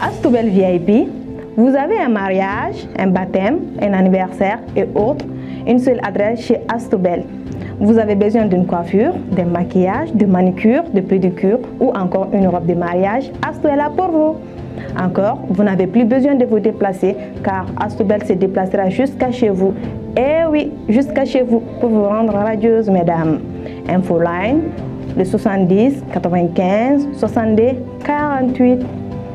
Astoubel VIP, vous avez un mariage, un baptême, un anniversaire et autres, une seule adresse chez Astoubel. Vous avez besoin d'une coiffure, d'un maquillage, de manucure, de pédicure ou encore une robe de mariage, Astou est là pour vous. Encore, vous n'avez plus besoin de vous déplacer car Astoubel se déplacera jusqu'à chez vous. Eh oui, jusqu'à chez vous pour vous rendre radieuse, mesdames. Infoline, le 70 95 62 48.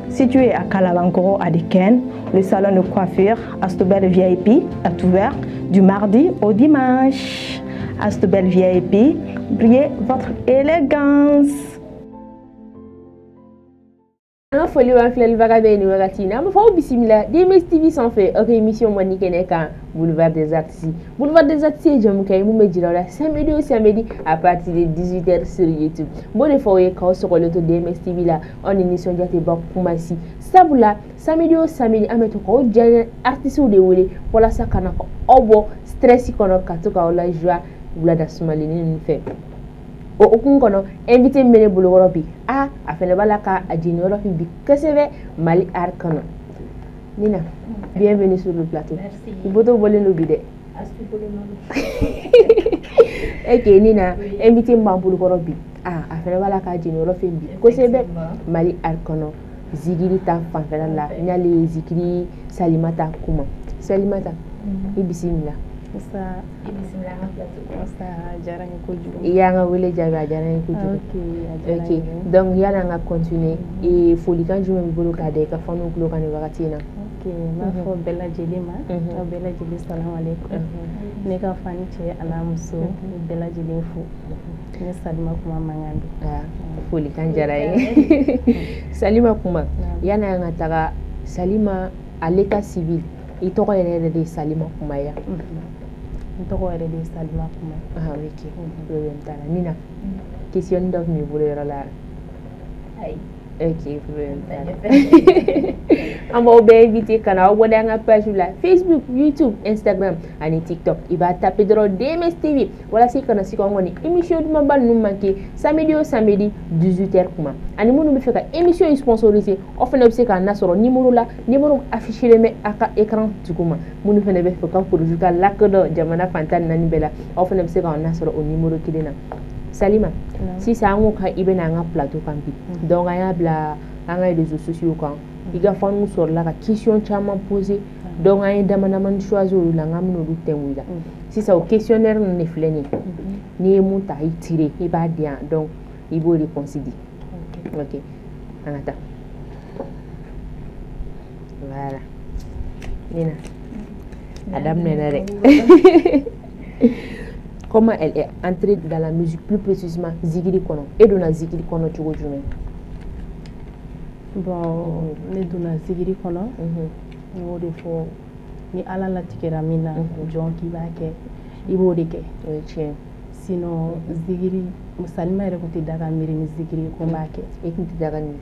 Situé à Kalabancoro, à Diken, le salon de coiffure Astoubel VIP est ouvert du mardi au dimanche. Astoubel VIP, brillez votre élégance. An foli b'an filɛlibaga bɛɛ nin wagati in na. An b'a fɔ aw bisimila DMS TV sanfɛ, aw ka émission mandi kɛnɛ kan, Boulevard des Artistes. Boulevard des Artistes ye jɛmukan ye mun bɛ jira aw la samedi o samedi à partir de 18h sur YouTube. N b'o de fɔ aw ye k'aw sɔgɔlen to DMS TV la, aw ni nisɔndiya tɛ ban kuma si, sabula samedi o samedi an bɛ to k'aw diya artistes de wele walasa ka na aw bɔ stress kɔnɔ, ka to k'aw la joie wulada sumalennin ninnu fɛ. O hukumu kɔnɔ, invité min bɛ ne bolokɔrɔ bi, a fɛnɛ b'a la ka a jeniyɔrɔ fi bi kosɛbɛ Mali art kɔnɔ. Nina, bienvenue sur le plateau. Merci. I bɔtɔ bɔlen don bi dɛ. Astu bolo. Ok Nina, invité min b'an bolokɔrɔ bi, a fɛnɛ b'a la ka jeniyɔrɔ fi bi kosɛbɛ Mali art kɔnɔ, zikiri ta fanfɛla la. N'ale ye zikiri Salimata Kuma. Salimata, i bisimila. Musa. I bisimila an ka plateau. Musa, a diyara n ye kojugu. I y'an ka wele jaabi, a diyara n ye kojugu. Ok, a diyara Ok, n ye. Donc yani an ka continuer, ee folikan jumɛn b'i bolo k'a da i ka faniw tulo kan nin wagati in na? Ok, n b'a fɔ bɛɛ lajɛlen ma, aw bɛɛ lajɛlen, salamu aleykum. Ne ka fani cɛ a n'a muso, n bɛɛ lajɛlen fo. Ne Salima Kuma mankan don. Ah, folikan diyara n ye. Salima Kuma, yani an ka taga, Salima à l'état civil, i tɔgɔ yɛrɛ yɛrɛ de ye Salima Kuma ye? N tɔgɔ yɛrɛ de ye Salima Kuma. Ah ok, problème t'a la. Nina, question dɔ tun b'i bolo yɔrɔ la? Ayi. Ok, problème t'a la. An b'aw bɛɛ invité ka na aw abonné an ka page la, Facebook, YouTube, Instagram ani TikTok. I b'a taper dɔrɔn DMS TV walasa i kana se k'anw ka nin émission dumanba ninnu manquer samedi o samedi 18h kuma. Ani minnu bɛ fɛ ka émission in sponsoriser, aw fana bɛ se k'an lasɔrɔ numéro la, numéro affiché bɛ a ka écran duguma. Minnu fana bɛ fɛ ka produit ka lakodɔn jamana fan 14 bɛɛ la, aw fana bɛ se k'an lasɔrɔ o numéro kelen na. Salima, sisan an ko k'i bɛna an ka plateau kan bi, donc an y'a bila an ka réseaux sociaux kan, i ka faniw sɔrɔla ka question caman poser, donc an ye dama damani choisir olu la, n k'an bɛna olu tɛnku i la sisan. O questionnaire ninnu de filɛ nin ye, n'i ye mun ta, i tiré, i b'a di yan, donc i b'o réponse di. Ok, an ka taa. Voilà, Nina, a daminɛna dɛ. Comment elle est entrée dans la musique, plus précisément zikiri kɔnɔ? E donna zikiri kɔnɔ cogo jumɛn? Bon, ne donna zikiri kɔnɔ, n y'o de fɔ, ni Ala latigɛra min na, jɔn k'i b'a kɛ, i b'o de kɛ. O ye tiɲɛ. Sinon zikiri, Salima yɛrɛ tun tɛ da ka miiri ni zikiri ko n b'a kɛ. I tun tɛ da ka nin?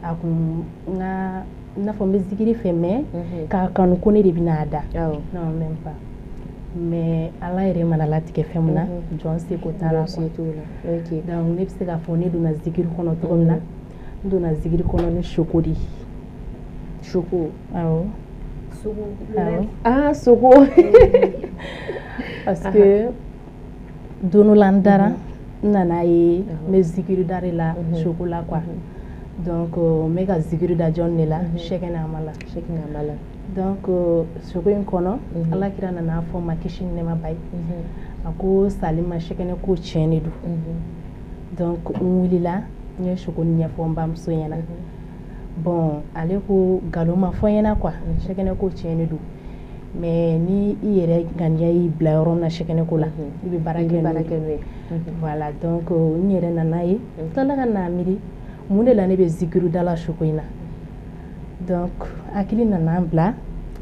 A kun n ka i n'a fɔ n bɛ zikiri fɛ, mais k'a kanu ko ne de bɛna a da, non, même pas. Mais Ala yɛrɛ mana latigɛ fɛn min na, jɔn seko t'a la Jɔn quoi. Se t'o la, ok. Donc ne bɛ se k'a fɔ ne donna zikiri kɔnɔ cogo min na, n donna zikiri kɔnɔ ni soko de ye. Soko? Awɔ. Sogo. Awɔ. Ah, sogo. Parce que don dɔ la n dara, n nana ye n bɛ zikiri da de la, soko la quoi. Donc n bɛ ka zikiri da jɔn de la? Sɛkɛnɛ la. Sɛkɛnɛ la. Donc soko in kɔnɔ, Ala kira nana fɔ n ma, kisi ni nɛɛma b'a ye, a ko Salima, sɛkɛnɛ ko tiɲɛ de don. Donc n wulila, n ye soko nin ɲɛfɔ n bamuso ɲɛna. Bon, ale ko nkalon ma fɔ n ɲɛna quoi, sɛkɛnɛ ko tiɲɛ de don, mais ni i yɛrɛ ŋaniya y'i bila yɔrɔ min na sɛkɛnɛ ko la, i bɛ baara I kɛ bɛ baara n'o kɛ ye. n'o ye. Voilà, donc n yɛrɛ nana ye, n tilala ka na miiri mun de la ne bɛ zikiru da la soko in na. Donc hakili nana n bila,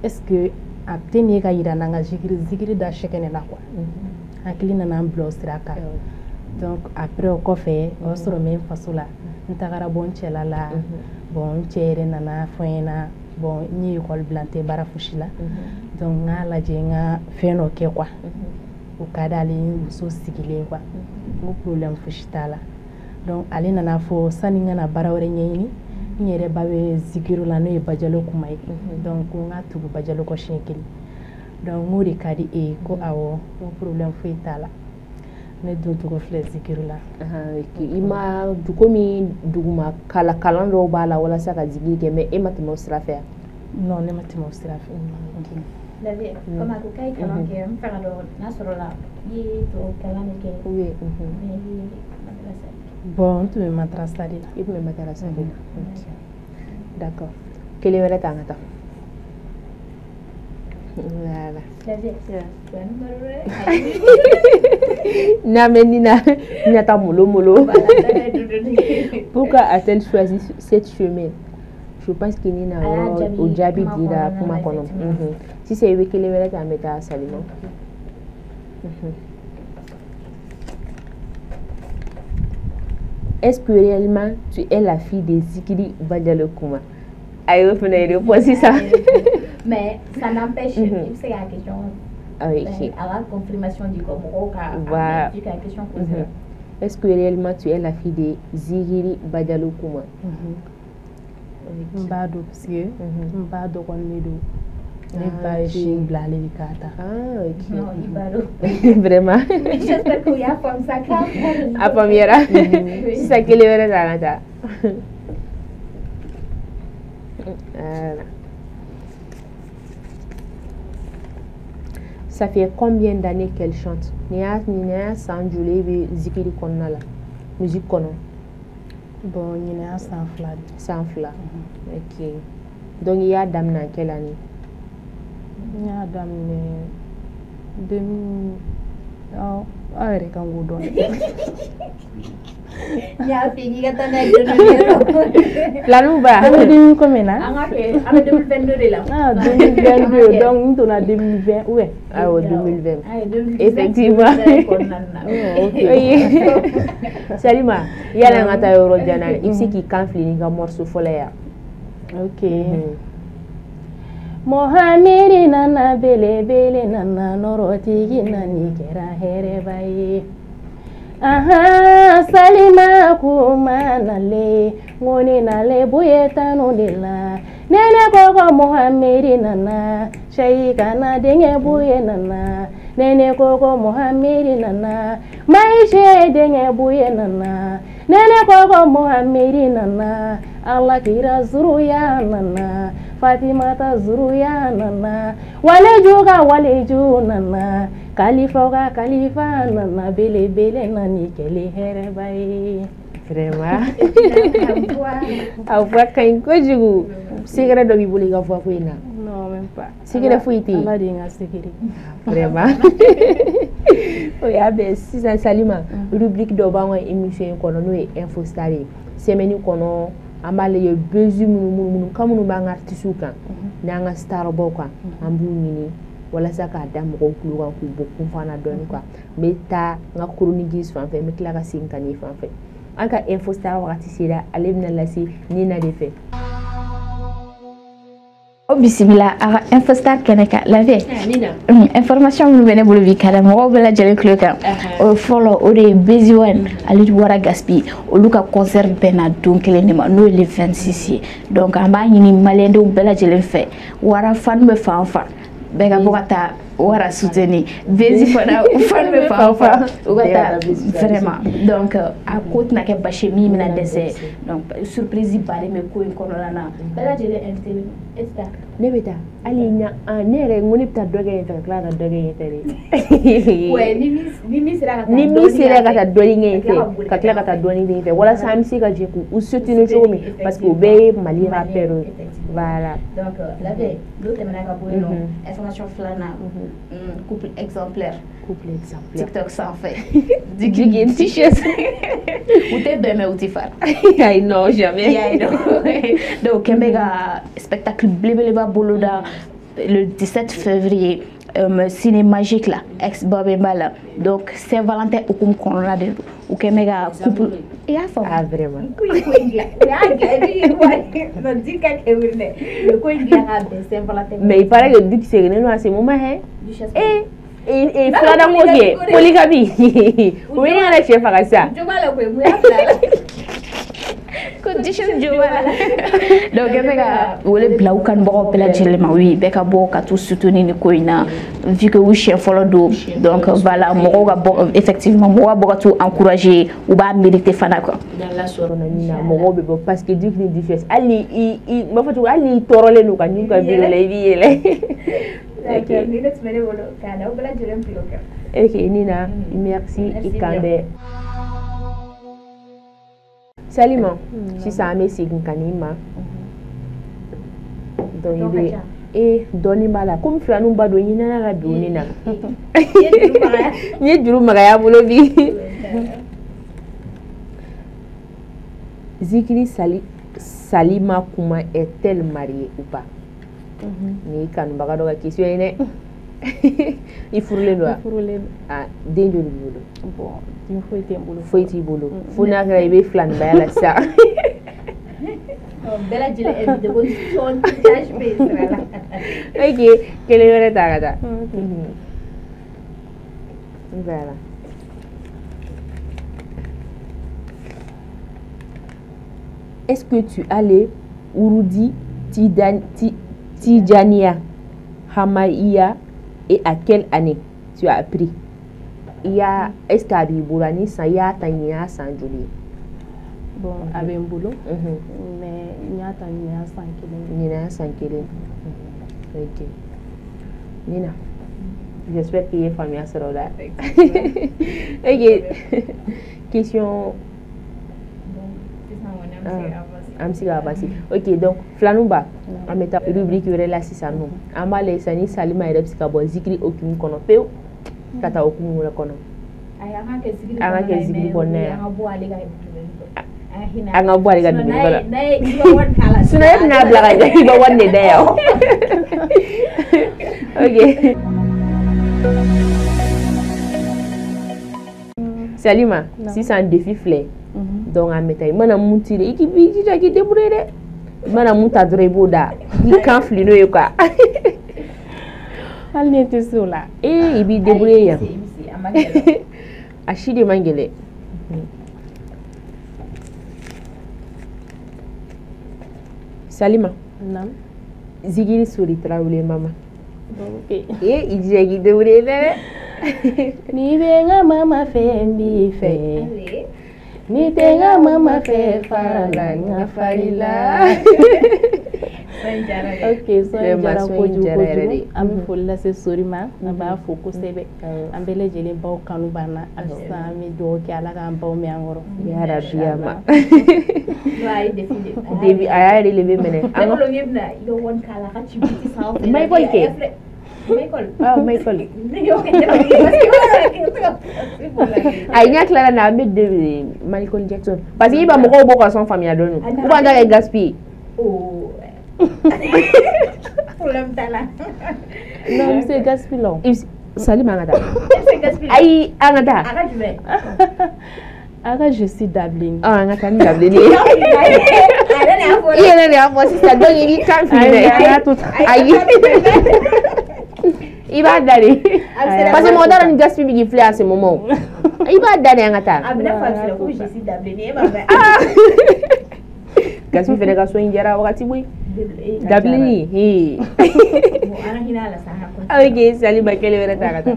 est ce que a tɛ nin ye ka yira n na n ka zikiri da sɛkɛnɛ la quoi. Hakili nana n bila o sira kan. Donc après o kɔfɛ, o y'a sɔrɔ n bɛ n faso la, n tagara bɔ n cɛla la. Bon, n cɛ yɛrɛ nana fɔ n ɲɛna, bon, n ye école bila, n tɛ baara fosi la, donc n k'a lajɛ n ka fɛn dɔ kɛ quoi. O ka d'ale ye, muso sigilen quoi. N ko problème fosi t'a la. Donc ale nana fɔ sani n ka na baara wɛrɛ ɲɛɲini, N yɛrɛ ba bɛ zikiru la n'o ye Bajalo Kuma ye. Donc ko n ka tugu Bajalo kɔ siɲɛ kelen. Donc n k'o de ka di e ye, ko awɔ, ko problème foyi t'a la. Ne don cogo filɛ zikiru la. I ma komi duguma kalan dɔw b'a la walasa ka zikiri kɛ, mais e ma tɛmɛ o sira fɛ? Non, ne ma tɛmɛ o sira fɛ. Lavi, comme a ko k'a ye kalan kɛ, n fɛ ka dɔn n'a sɔrɔ la i ye tubabu kalan de kɛ ou bien i ye madarasa de kɛ? Bon, n tun bɛ madarasa de la. I tun bɛ madarasa de la. D'accord. Kelen wɛrɛ ta an ka taa. Voilà. N'a mais Nina, Nina molo molo. Pourquoi a-t-elle choisi cette chemin? Je pense que Nina o jaabi dira kuma kɔnɔ. Sisan i bɛ kelen wɛrɛ ta, an bɛ taa Salima. Est-ce que réellement tu es la fille de Zikiri Badialo Kuma? Ayi, o fana ye réponse sisan. Mais ça n'empêche, i bɛ se k'a question, Ah oui, a ka confirmation di quoi, mɔgɔw ka a question posée. Est-ce que réellement tu es la fille de Zikiri Badialo Kuma? N b'a dɔn parce que n ba dɔgɔnin de don. Ne ba ye sin bila ale de k'a ta. Ah, ok. Non, i b'a dɔn. Vraiment. J'espère que u y'a faamu sa. A faamuyara. Sisan kelen wɛrɛ ta an ka taa. Voilà. Ça fait combien d'années qu'elle chante? Nin y'a san joli e bɛ zikiri kɔnɔna la, musique kɔnɔ? Bon, ɲinɛ y'a san 2 de. San 2. Ok. Donc i y'a daminɛ en quelle année? N y'a daminɛ 2000, aw yɛrɛ kan k'o dɔn. N y'a f'i ye k'i ka taa n'a ye dɔɔnin. Filaninw ba. An bɛ 2000 combien na? An ka kɛ, an bɛ 2022 de la. Ah, 2022, donc n donna 2020 ou bien? Awɔ, 2020. Ah, 2019. Effectivement. Kɔnɔna na. Ok. Salima, yala an ka taa yɔrɔ jan na, i bɛ se k'i kan fili n'i ka morceau fɔlɔ ye wa? Ok. Mohamedi nana belebele nana nɔrɔtigi nani kɛra hɛrɛba ye. Aha, Salima kuma nale, ŋoni nale buye tanu de la. Nene koko Mohamedi nana, Sheikh na denkɛ buye nana. Nene koko Mohamedi nana, Maishe denkɛ buye nana. Nene koko Mohamedi nana, Ala kira zuruya nana. Fatimata zuruya nana, waleju ka waleju nana, kalifa ka kalifa nana, belebele nani kɛlɛ hɛrɛba ye. Vraiment. A voix ka ɲi kojugu. Secret dɔ b'i bolo i ka voix ko in na? Non, même pas. Secret foyi tɛ yen? Ala de ye n ka secret. Vraiment. O y'a bɛn. Sisan Salima, rubrique dɔ b'an ka émission in kɔnɔ n'o ye Info Star ye. Semaine kɔnɔ an b'a lajɛ buzz minnu kan minnu b'an ka artistes kan n'an ka star baw kan, an b'u ɲini walasa k'a da mɔgɔw tulo kan k'u bɔ kunfan na dɔɔni quoi. N bɛ taa n ka chroniqueuse fan fɛ, n bɛ tila ka segin ka n'i fan fɛ. An ka Info Star wagati sera, ale bɛna lase Nina de fɛ. O bisimila a ka Info Star kɛnɛ kan Lavi. Nina. Information minnu bɛ ne bolo bi ka da mɔgɔw bɛɛ lajɛlen tulo kan. O fɔlɔ, o de ye Bezi One ale bɔra Gaspi, olu ka concert bɛnna don kelen de ma, n'o ye le 26 ye. Donc an b'a ɲini maliyɛndenw bɛɛ lajɛlen fɛ, Wara fan bɛ fan o fan, bɛɛ ka bɔ ka taa Wara soutenir. Bezi fana fan bɛ fan o fan, u ka taa vraiment. Donc a ko tɛna kɛ basi ye min bɛna dɛsɛ. Donc surprise baden bɛ ko in kɔnɔna na, bɛɛ lajɛlen invité bɛ. E tɛ taa? Ne bɛ taa. Hali ɲa ne yɛrɛ n ko ne bɛ taa dɔ kɛ yen fɛ ka tila ka taa dɔ kɛ yen fɛ de. Ouais, ni min sera ka taa Ni min sera ka taa dɔɔni kɛ yen fɛ ka tila ka taa dɔɔni kɛ yen fɛ walasa an bɛ se ka jɛ k'u soutenir cogo min, parce que o bɛɛ ye Mali rappeur ye. Voilà. Donc Lavi, n'o tɛmɛna ka bɔ yen nɔ, information filanan, couple exemplaire. Couple exemplaire. TikTok sanfɛ. Digi t-shirt. U tɛ bɛn mais u tɛ fara. Ayi, non, jamais. Donc kɛn bɛ ka spectacle belebeleba boloda le 17 février, Ciné Magique la, ex Babemba la. Donc Saint-Valentin hukumu kɔnɔna de don. U kɛn bɛ ka couple, i y'a faamu? Ah, vraiment. Ko in dilan, u y'a dilan, di ka kɛ wuli dɛ, u ye ko in dilan ka bɛn Saint-Valentin. Mais il paraît que Duc seginnen don à ce moment hein. Eh et filanan ko kɛ polygamie. U bɛ ɲini ka na cɛ faga sisan. Jo b'a la koyi, mun y'a bila la? Ko Duchesse jo b'a la. Donc bɛ ka wele bila u kanubagaw bɛɛ lajɛlen ma, oui, bɛɛ ka bɔ ka t'u soutenir nin ko in na, vu que u siɲɛ fɔlɔ don. Donc voilà, mɔgɔw ka bɔ, effectivement mɔgɔw ka bɔ ka t'u encourager, u b'a mériter fana quoi. N'Ala sɔnna min na, mɔgɔw bɛ bɔ parce que Duc ni Duchesse, hali ni i n b'a fɔ cogo, hali n'i tɔɔrɔlen don ka ɲun ka bureau la, i b'i yɛlɛ. Ok, ni ne tun bɛ ne bolo k'a da aw bɛɛ lajɛlen tulo kan. Ok Nina, merci, i k'an bɛn. Salima, sisan an bɛ segin ka n'i ma. Donc i bɛ ee dɔɔnin b'a la komi filaninw ba don ɲinana ka don ne na. N ye juru magaya bolo bi. Zikiri Salima Kuma est-elle mariée ou pas? Ni ye kanubaga dɔ ka question ye dɛ. I furulen don wa? Furulen don. Ah, den joli b'i bolo? Bon, den foyi tɛ n bolo. Foyi t'i bolo. Fo n'a kɛra i bɛ filanibaya la sisan. Bɛɛ lajɛlen invité ko sɔn tâche bɛ sira la. Ok, kelen wɛrɛ ta ka taa. Voilà. Est-ce que tu as le Urudi Tijaniya Hamaïya et à quelle année tu as appris? Il y a, est-ce que a b'i bolo ani san i y'a ta nin y'a san joli ye? Bon, a bɛ n bolo, mais n y'a ta nin y'a san kelen. Nin y'a san kelen. Ok. Nina, j'espère qu'il y a faamuya sɔrɔ o la. Ok. Question. An bɛ se ka avancer. Ok, donc filaninw ba, an bɛ taa rubrique wɛrɛ la sisan nɔ. An b'a lajɛ sisan ni Salima yɛrɛ bɛ se ka bɔ zikiri hokumu kɔnɔ pewu ka taa hokumu wɛrɛ kɔnɔ. Ayi, an ka kɛ zikiri An ka kɛ zikiri kɔnɔna ye. An ka bɔ ale ka domaine kɔnɔ. An ka hinɛ. An ka bɔ ale ka domaine kɔnɔ. N'a ye i bɛ wari k'a la. Sinon e bɛna bila ka i bɛ wari de da yan. Ok. Salima, sisan défi filɛ. Donc an bɛ taa i mana mun tirer i k'i jija k'i débrouiller dɛ. I mana mun ta dɔrɔn i b'o da. I kan fili n'o ye quoi. Hali ne tɛ se o la. Ee i b'i débrouiller yan. I bɛ se, a ma gɛlɛn. A si de man gɛlɛn. Salima. Naam. Zigiri Sori Tarawele mama. Ok. Ee i jija k'i débrouiller dɛ. N'i bɛ n ka mama fɛ n b'i fɛ. Ni tɛ n ka mama fɛ fara la n ka fari la. Ok, sɔn in diyara kojugu kojugu. An bɛ foli lase Sori ma, an b'a fo kosɛbɛ. An bɛɛ lajɛlen baw kanu b'an na. Halisa an bɛ dugawu kɛ Ala k'an baw mɛn an kɔrɔ. Ya Rabi ya ma. A ye défi de. Défi a y'a relevé minɛ. Ne bolo k'e bɛna i ka wari k'a la a ka ci biti sanfɛ. Michael kɛ. Michael. Ah, Michael. Ne y'o kɛ parce que Ayi, n'a tilala na an bɛ de Michael Jackson. Parce que i b'a mɔgɔw bɔ ka sɔn faamuya dɔɔni. Ou b'an ta kɛ gaspiller. Oh. Problème t'a la. Non, n bɛ se gaspiller la o. Salima an ka taa. E bɛ se gaspiller. Ayi, an ka taa. A ka jumɛn? A ka je suis Dableni. Ah, an ka taa ni Dableni ye. A yɛrɛ de y'a fɔ I yɛrɛ de y'a fɔ sisan donc i b'i kan fili dɛ. Ayi, an k'a to tan. Ayi. I b'a da de. Parce que mɔgɔ t'a dɔn ni gaspille bɛ k'i filɛ à ce moment. I b'a da de an ka taa. A bɛ ne fa filɛ ko je suis Dableni e b'a mɛn. Gaspille fɛnɛ ka so in diyara wagati koyi. Dableni hee. Bon, an ka hinɛ a la sa an ka continuer. Ok, Salima kelen wɛrɛ ta ka taa.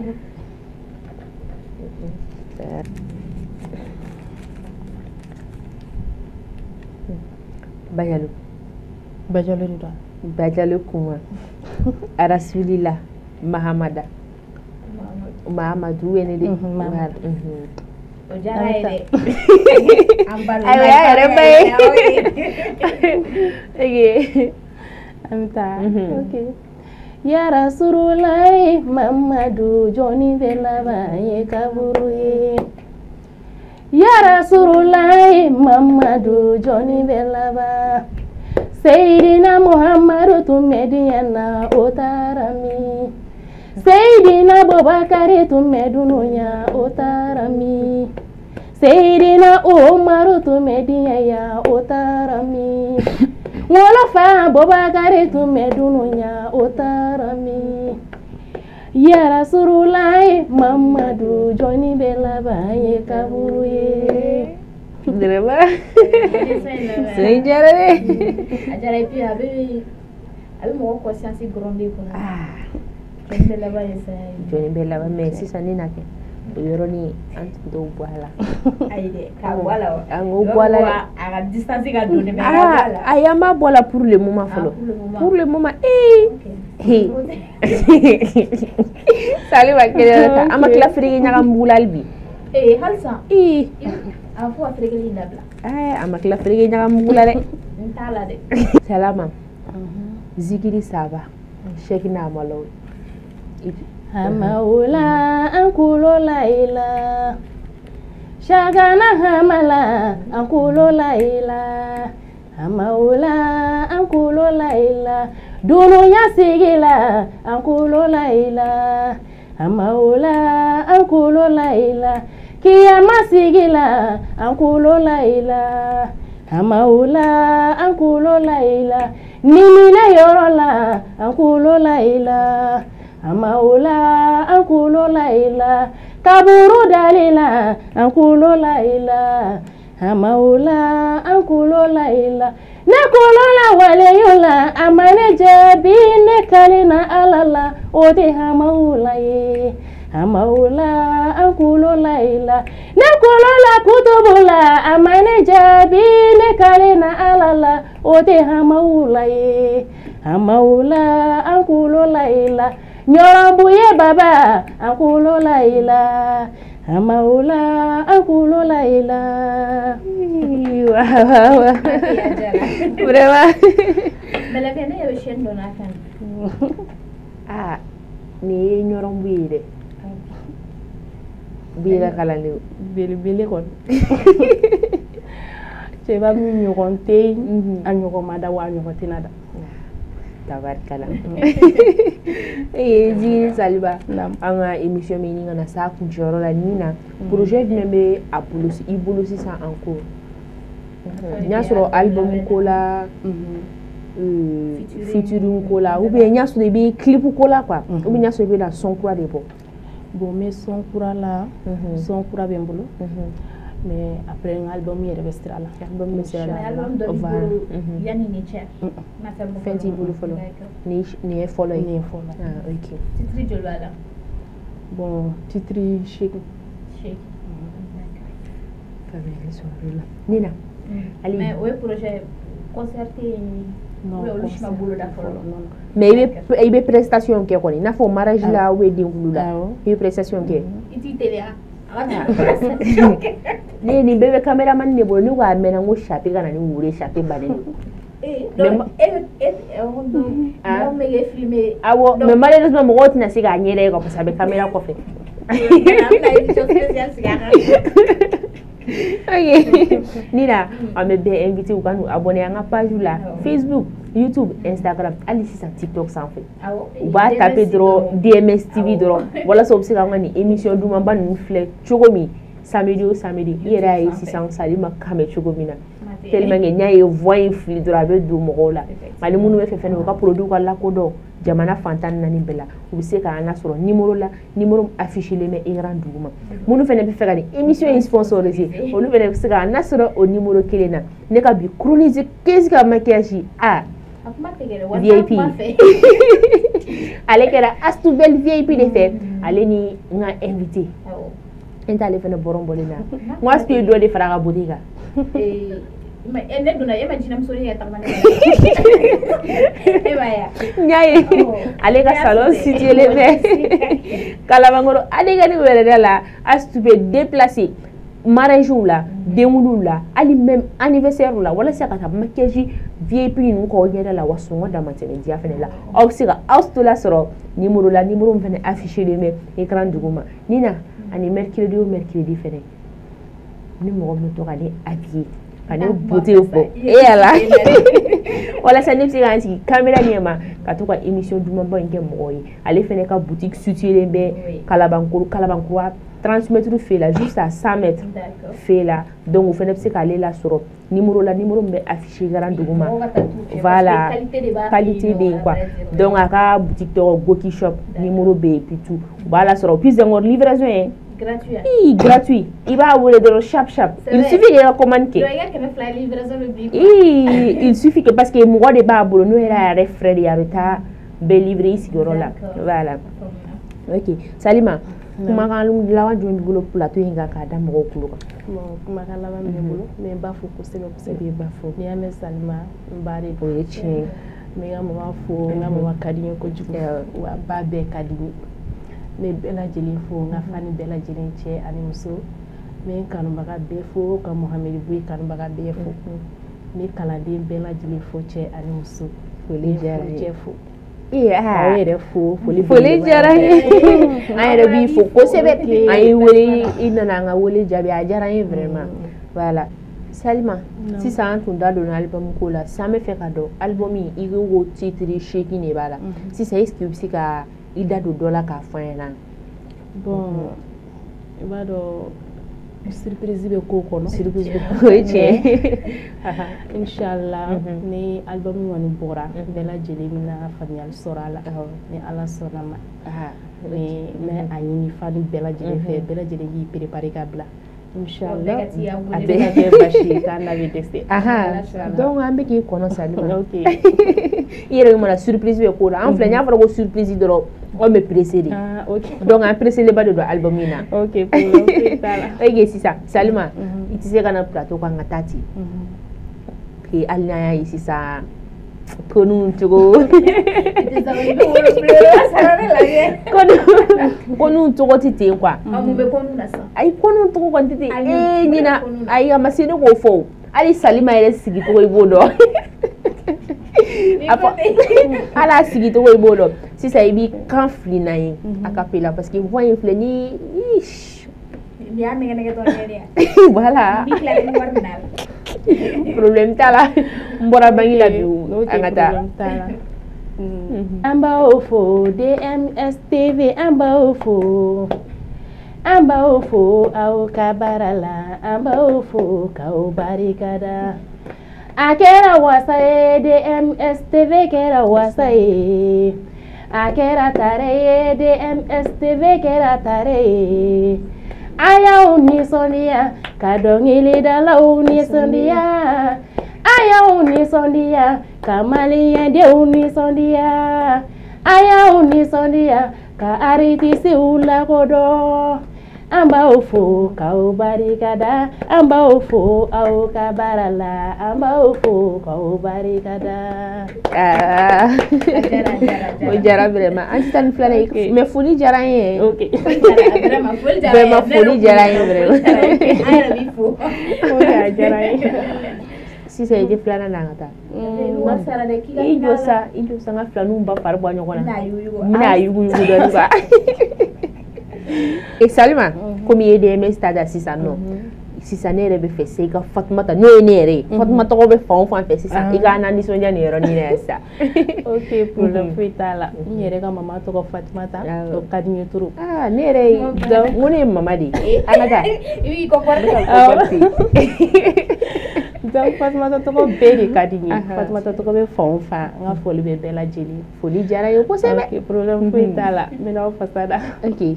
Bajalo. Bajalo de don. Bajalo Kuma. Arasulila Mahamada. Mahamadu wene de. Mahamadu. O diyara ye dɛ. An ba Ayiwa, y'a yɛrɛ ba ye. Ok. An bɛ taa. Ok. Ya Rasululayi Mamadu jɔnni bɛ laban ye kaburu ye. Ya Rasululayi Mamadu jɔnni bɛ laban. Seyidina Muhammadu tun bɛ diɲɛ na o taara min. Seyidina Bubakari tun bɛ dunuya o taara min. Seyidina Umaru tun bɛ diɲɛ yan o taara min. Wolofa Bubakari tun bɛ dunuya o taara min. Ya Rasululayi Mamadu jɔnni bɛ laban ye kaburu ye. Vraiment. Son in diyara dɛ. A diyara et puis a bɛ mɔgɔ conscience gronder kunna. Jɔnni bɛ laban ye saya ye. Jɔnni bɛ laban mais sisan ne n'a kɛ o yɔrɔnin an tun t'o bɔ a la. Ayi dɛ, k'a bɔ a la wa? An k'o bɔ a la dɛ. A ka distance ka don dɛ, mais a ka bɔ a la. Ayi, an b'a bɔ a la pour le moment fɔlɔ. Pour le moment ee. Salima kelen ta an ma tila fereke ɲaga la hali bi. Ee halisa. Ee. A fɔ ka ferekeli in dabila. A ma tila fereke ɲaga mugu la dɛ. N t'a la dɛ. Salama. Zikiri saba. Sɛki n'a malo. Hamaola ankulo la ila. Shagana hamala ankulo la ila. Hamaola ankulo la ila. Dunuya sigila ankulo la ila. Hamaola ankulo la ila. Kiyama sigila ankulo la ila. Hamaola ankulo la ila. Nimina yɔrɔ la ankulo la ila. Hamaola ankulo la ila. Kaburu dali la ankulo la ila. Hamaola ankulo la ila. Ne kolo la waleyo la a ma ne jaabi ne kalina Ala la o de hamaola ye. Hamaola ankulo la ila. Ne kolo la kutubu la a ma ne jaabi ne kalina Ala la o de hamaola ye. Hamaola ankulo la ila. Ɲɔrɔnbuye baba ankulo la ila. Hamaola ankulo la ila. Waaw. Vraiment. Mais la ne yɛrɛ bɛ chaîne dɔ n'a kan. Ah, nin ye ɲɔrɔnbu ye dɛ. Bi ka kalandenw. Belebele kɔni. Cɛba min ɲɔgɔn tɛ yen, a ɲɔgɔn ma da wa a ɲɔgɔn tɛna da. Tabarikala. Ee Zikiri Saliba, an ka émission bɛ ɲini ka na s'a kuncɛyɔrɔ la nin na. Projet jumɛn bɛ a bolo i bolo sisan en cours? N y'a sɔrɔ album ko la, featuring ko la, ou bien n y'a sɔrɔ i bɛ clip ko la quoi, ou bien n y'a sɔrɔ i bɛ na son kura de bɔ. Bon, n bɛ son kura la, son kura bɛ n bolo. Mais après n ka album yɛrɛ bɛ sira la. Album bɛ sira la. Mais album dɔ b'i bolo yanni nin cɛ? Fɛn t'i bolo fɔlɔ. Nin ye fɔlɔ ye. Nin ye fɔlɔ ye. Ah, ok. Titre joli b'a la? Bon, titre 8. 8. Faamuyali sɔrɔ o la. Nina. Mais o ye projet concert tɛ yen. Non, olu si ma bolo da fɔlɔ. Mais i bɛ prestation kɛ kɔni, i n'a fɔ mariage la ou bien denkulu la. I bɛ prestation kɛ. I t'i teliya. Ne nin bɛɛ bɛ caméraman de bolo, ne ko a mɛnna n ko Chape ka na ni woro ye, Chape bannen don. Mɔgɔ min bɛ kɛ filmer. Awɔ, mais malheureusement mɔgɔw tɛna se k'a ɲɛ da e kan parce que a bɛ caméra kɔfɛ. An bɛna émission spéciale sigi a kan. Ok, Nina, an bɛ bɛɛ invité u ka n'u abonné an ka page la Facebook, YouTube, Instagram, hali sisan TikTok sanfɛ. U b'a taper dɔrɔn DMS TV dɔrɔn walasa u bɛ se k'an ka nin émission dumanba ninnu filɛ cogo min samedi o samedi. I yɛrɛ y'a ye sisan Salima kan bɛ cogo min na. Tellement que n'i y'a ye voix in fili dɔrɔn a bɛ don mɔgɔw la. Ani minnu bɛ fɛ fɛnɛ u ka produit ka lakodɔn jamana fan 14 bɛɛ la, u bɛ se k'an lasɔrɔ numéro la, numéro affiché len bɛ écran duguma. Minnu fɛnɛ bɛ fɛ ka nin émission in sponsoriser, olu fɛnɛ bɛ se k'an lasɔrɔ o numéro kelen na. Ne ka bi chroniqueuse ka maquillage a VIP ale kɛra Astou Belle VIP de fɛ, ale ni n ka invité. N t'ale fɛnɛ bɔrɔn bɔlen na. N ko Astou ye dɔ de fara a ka beauté kan. Ne donna e ma jinɛmusonin yɛrɛ tagama ne e b'a ye. N y'a ye ale ka salon situé len bɛ Kalabankɔrɔ ale ka ni wɛrɛ la. Astou bɛ déplacer mariage la, denkudiw la, hali même anniversaire la, walasa ka taa maquillage VIP ninnu k'aw ɲɛda la wa sɔngɔ damatɛmɛ diya fɛnɛ la. Aw bɛ se ka Astou lasɔrɔ numéro la, numéro min fɛnɛ affiché len bɛ écran duguma. Nina, ani mercredi o mercredi fɛnɛ ni mɔgɔ min bɛ to ka ne habiller ka ne beauté fɔ e yala walasa ne bɛ se k'an sigi caméra ɲɛma ka to ka émission dumanba in kɛ mɔgɔw ye. Ale fɛnɛ ka boutique situé len bɛ Kalabankɔrɔ, Kalabankura 30 mètres fɛ la, juste à 100 mètres fɛ la. Donc o fɛnɛ bɛ se k'ale lasɔrɔ numéro la, numéro min bɛ affiché écran duguma. Voilà, qualité bɛ yen quoi. Donc a ka boutique tɔgɔ Goki Shop, numéro bɛ yen puis tout, u b'a lasɔrɔ puis encore livraison ye Gratuit. I gratuit. I b'a wele dɔrɔn sharp sharp. Il suffit de ka commande kɛ. Donc i ka 200 livraison bɛ bin. Il suffit que parce que mɔgɔ de b'a bolo n'o yɛrɛ y'a yɛrɛ frais de ye, a bɛ taa bɛɛ livrer i sigiyɔrɔ la. Voilà. Ok Salima, kumakan laban jumɛn b'i bolo plateau in kan k'a da mɔgɔw tulo kan? Bon, kumakan laban bɛ ne bolo, n bɛ n ba fo kosɛbɛ kosɛbɛ. I bɛ ba fo. N'i y'a mɛn Salima, n ba de don. O ye tiɲɛ ye. N bɛ n ka mama fo, n ka mama ka di n ye kojugu, wa ba bɛɛ ka di n ye. N bɛ bɛɛ lajɛlen fo, n ka fani bɛɛ lajɛlen, cɛ ani muso. N bɛ n kanubaga bɛɛ fo, ka Mohamed Bouye kanubaga bɛɛ fo. N bɛ kalanden bɛɛ lajɛlen fo, cɛ ani muso. Foli diyara n ye. Cɛ fo. Aw yɛrɛ fo, foli diyara n ye. An yɛrɛ b'i fo kosɛbɛ. An y'i wele, i nana an ka wele jaabi, a diyara n ye vraiment. Voilà. Salima, sisan an tun da donna album ko la, sisan an bɛ fɛ ka dɔn album in, i ko titre 8 de b'a la. Sisan est ce que i bɛ se ka i da don dɔ la k'a fɔ an ɲɛna? Bon, i b'a dɔn surprise bɛ ko kɔnɔ. Surprise bɛ o ye tiɲɛ ye. Inchallah, ni album kɔni bɔra, bɛɛ lajɛlen bɛna faamuyali sɔrɔ a la. Ni Ala sɔnna ma. Ni n bɛ a ɲini fani bɛɛ lajɛlen fɛ, bɛɛ lajɛlen k'i préparer ka bila. Inchallah, a tɛ ka kɛ basi ye, k'an n'a bɛ dɛsɛ. Donc an bɛ k'i kɔnɔ Salima. Ok. I yɛrɛ mana surprise bɛ ko la, an filɛ n'a fɔra ko surprise dɔrɔn, anw bɛ pressé de. Ah, ok. Donc an pressé ba de don album in na. Ok, problème foyi t'a la. Ok, sisan Salima, i tɛ se ka na plateau kan ka taa ten. Hali n'an y'a ye sisan ko ninnu cogo ko ninnu tɔgɔ tɛ ten quoi. Mun bɛ ko ninnu na sisan? Ayi, ko ninnu tɔgɔ kɔni tɛ ten. Ee ɲina, ayi a ma se ne k'o fɔ o. Hali Salima yɛrɛ sigicogo i b'o dɔn. A fɔ hali a sigicogo i b'o dɔn. Sisan i b'i kan fili n'an ye a cappella parce que voix in filɛ ni. Nin y'a nɛgɛ nɛgɛ dɔɔnin ye. Voilà. N b'i tila ni wari minɛ a la. Problème t'a la. N bɔra banque la bi o. An ka taa. An b'aw fo DMS TV, an b'aw fo. An b'aw fo aw ka baara la, an b'aw fo k'aw barikada. A kɛra wasa ye, DMS TV kɛra wasa ye. A kɛra tare ye, DMS TV kɛra tare ye. A y'aw nisɔndiya ka dɔnkilidalaw nisɔndiya. A y'aw nisɔndiya ka maliyɛndenw nisɔndiya. A y'aw nisɔndiya ka aritisiw lakodɔn. An b'aw fo k'aw barikada, an b'aw fo aw ka baara la, an b'aw fo k'aw barikada. O diyara vraiment. An tɛ taa ni filanan ye, mais foli diyara an ye. Ok. Vraiment foli diyara an ye vraiment. An yɛrɛ b'i fo. Ok, a diyara n ye. Sisan i tɛ filanan na an ka taa. I jɔ sa, i jɔ sa, n ka filaninw ba fari bɔ ɲɔgɔn na. N bɛna yuguyugu dɔɔni quoi. Et Salima, komi i ye DMS ta da sisan nɔ, sisan ne yɛrɛ bɛ fɛ sisan i ka Fatumata, n'o ye ne yɛrɛ ye, Fatumata tɔgɔ bɛ fan o fan fɛ sisan, i k'an nisɔndiya nin yɔrɔnin na yan sisan. Ok, problème foyi t'a la. N yɛrɛ ka mama tɔgɔ Fatumata, o ka di n ye trop. Ah, ne yɛrɛ ye, n ko ne ye mama de ye. An ka taa. I b'i comporter. Donc Fatumata tɔgɔ bɛɛ de ka di n ye. Fatumata tɔgɔ bɛ fan o fan, n ka foli bɛ bɛɛ lajɛlen. Foli diyara n ye kosɛbɛ. Ok, problème foyi t'a la. N bɛ n'aw fasa da. Ok.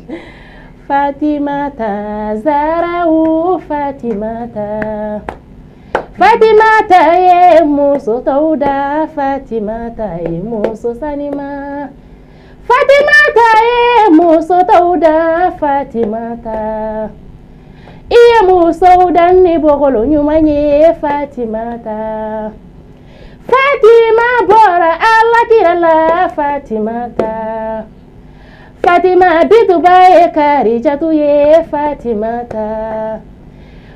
Fatimata Zarawu, Fatimata, Fatimata ye muso tɔw da, Fatimata ye muso sanima. Fatimata ye muso tɔw da, Fatimata. I ye musow dan ni bɔgɔlo ɲuman ye, Fatimata. Fatima bɔra Ala kira la, Fatimata. Fatima bituba ye Karijatu ye, Fatimata.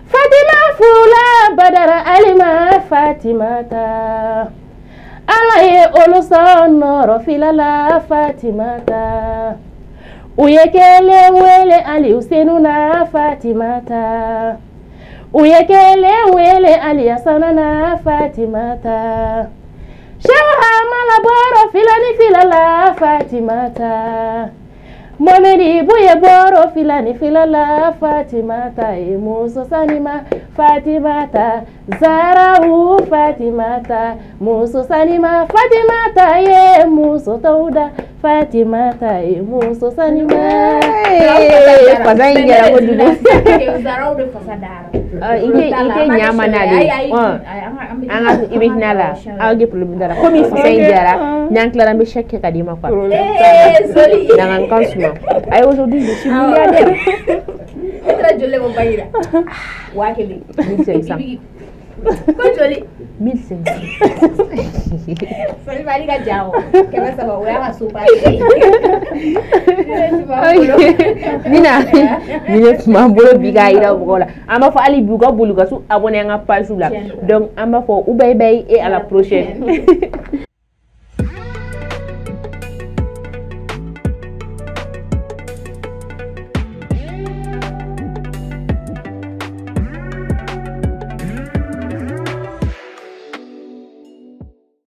Fatima fula badara alima, Fatimata. Ala ye olu sɔn nɔrɔ fila la, Fatimata. U ye kelen wele Ali Usenu na, Fatimata. U ye kelen wele Ali Asana na, Fatimata. Shehu Hamala bɔrɔ fila ni fila la, Fatimata. Mohamed Bouye bɔrɔ fila ni fila la, Fatimata ye muso sanima, Fatimata Zarawu, Fatimata muso sanima, Fatimata ye muso tɔw da, Fatimata ye muso sanima. Fasa in jara kojugu. Zaraw de fasa dara. I tɛ ɲa ma n'ale ye. An ka i bɛ hinɛ a la. Aw kɛ problème t'a la. Komi fasa in jara, n'an tilara n bɛ chèque kɛ ka d'i ma quoi. Na ka n kan suma. Ayi, aujourd'hui je suis milliardaire. E taara joli de bɔ banque la? 1000. 1500. Ko joli? 1500. Salima ka ja o. 300 o y'a ka so ba. Nina, ni ne tun b'an bolo bi k'a yira mɔgɔw la. An b'a fɔ hali bi u ka boli u ka s'u abonné an ka page la. Donc an b'a fɔ u bye bye et à la prochaine.